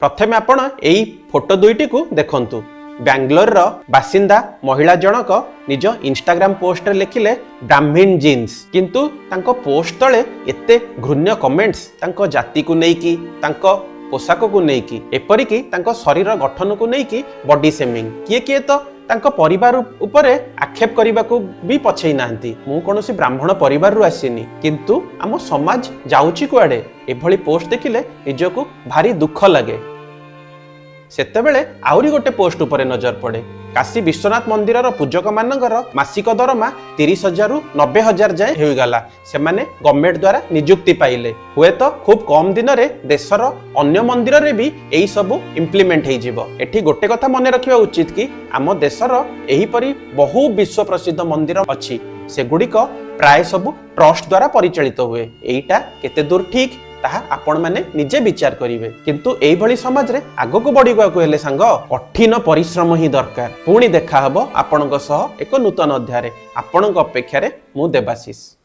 ପ୍ରଥମେ ଆପଣ ଏଇ ଫଟୋ ଦୁଇଟିକୁ ଦେଖନ୍ତୁ। ବାଙ୍ଗାଲୋରର ବାସିନ୍ଦା ମହିଳା ଜଣକ ନିଜ ଇନଷ୍ଟାଗ୍ରାମ ପୋଷ୍ଟରେ ଲେଖିଲେ "ବ୍ରାହ୍ମୀଣ ଜିନ୍ସ"। କିନ୍ତୁ ତାଙ୍କ ପୋଷ୍ଟ ତଳେ ଏତେ ଘୃଣ୍ୟ କମେଣ୍ଟସ, ତାଙ୍କ ଜାତିକୁ ନେଇକି, ତାଙ୍କ ପୋଷାକକୁ ନେଇକି, ଏପରିକି ତାଙ୍କ ଶରୀର ଗଠନକୁ ନେଇକି ବଡି ସେମିଂ। କିଏ କିଏ ତ ତାଙ୍କ ପରିବାର ଉପରେ ଆକ୍ଷେପ କରିବାକୁ ବି ପଛେଇ ନାହାନ୍ତି। ମୁଁ କୌଣସି ବ୍ରାହ୍ମଣ ପରିବାରରୁ ଆସିନି, କିନ୍ତୁ ଆମ ସମାଜ ଯାଉଛି କୁଆଡେ? ଏଭଳି ପୋଷ୍ଟ ଦେଖିଲେ ନିଜକୁ ଭାରି ଦୁଃଖ ଲାଗେ। ସେତେବେଳେ ଆହୁରି ଗୋଟେ ପୋଷ୍ଟ ଉପରେ ନଜର ପଡେ। କାଶୀ ବିଶ୍ୱନାଥ ମନ୍ଦିରର ପୂଜକମାନଙ୍କର ମାସିକ ଦରମା 30,000ରୁ 90,000 ଯାଏଁ ହୋଇଗଲା। ସେମାନେ ଗଭର୍ଣ୍ଣମେଣ୍ଟ ଦ୍ୱାରା ନିଯୁକ୍ତି ପାଇଲେ। ହୁଏତ ଖୁବ୍ କମ୍ ଦିନରେ ଦେଶର ଅନ୍ୟ ମନ୍ଦିରରେ ବି ଏଇ ସବୁ ଇମ୍ପ୍ଲିମେଣ୍ଟ ହେଇଯିବ। ଏଠି ଗୋଟେ କଥା ମନେ ରଖିବା ଉଚିତ କି ଆମ ଦେଶର ଏହିପରି ବହୁ ବିଶ୍ୱ ପ୍ରସିଦ୍ଧ ମନ୍ଦିର ଅଛି। ସେଗୁଡ଼ିକ ପ୍ରାୟ ସବୁ ଟ୍ରଷ୍ଟ ଦ୍ୱାରା ପରିଚାଳିତ ହୁଏ। ଏଇଟା କେତେ ଦୂର ଠିକ, ତାହା ଆପଣମାନେ ନିଜେ ବିଚାର କରିବେ। କିନ୍ତୁ ଏଇଭଳି ସମାଜରେ ଆଗକୁ ବଢିବାକୁ ହେଲେ ସାଙ୍ଗ, କଠିନ ପରିଶ୍ରମ ହିଁ ଦରକାର। ପୁଣି ଦେଖା ହବ ଆପଣଙ୍କ ସହ ଏକ ନୂତନ ଅଧ୍ୟାୟରେ। ଆପଣଙ୍କ ଅପେକ୍ଷାରେ ମୁଁ ଦେବାଶିଷ।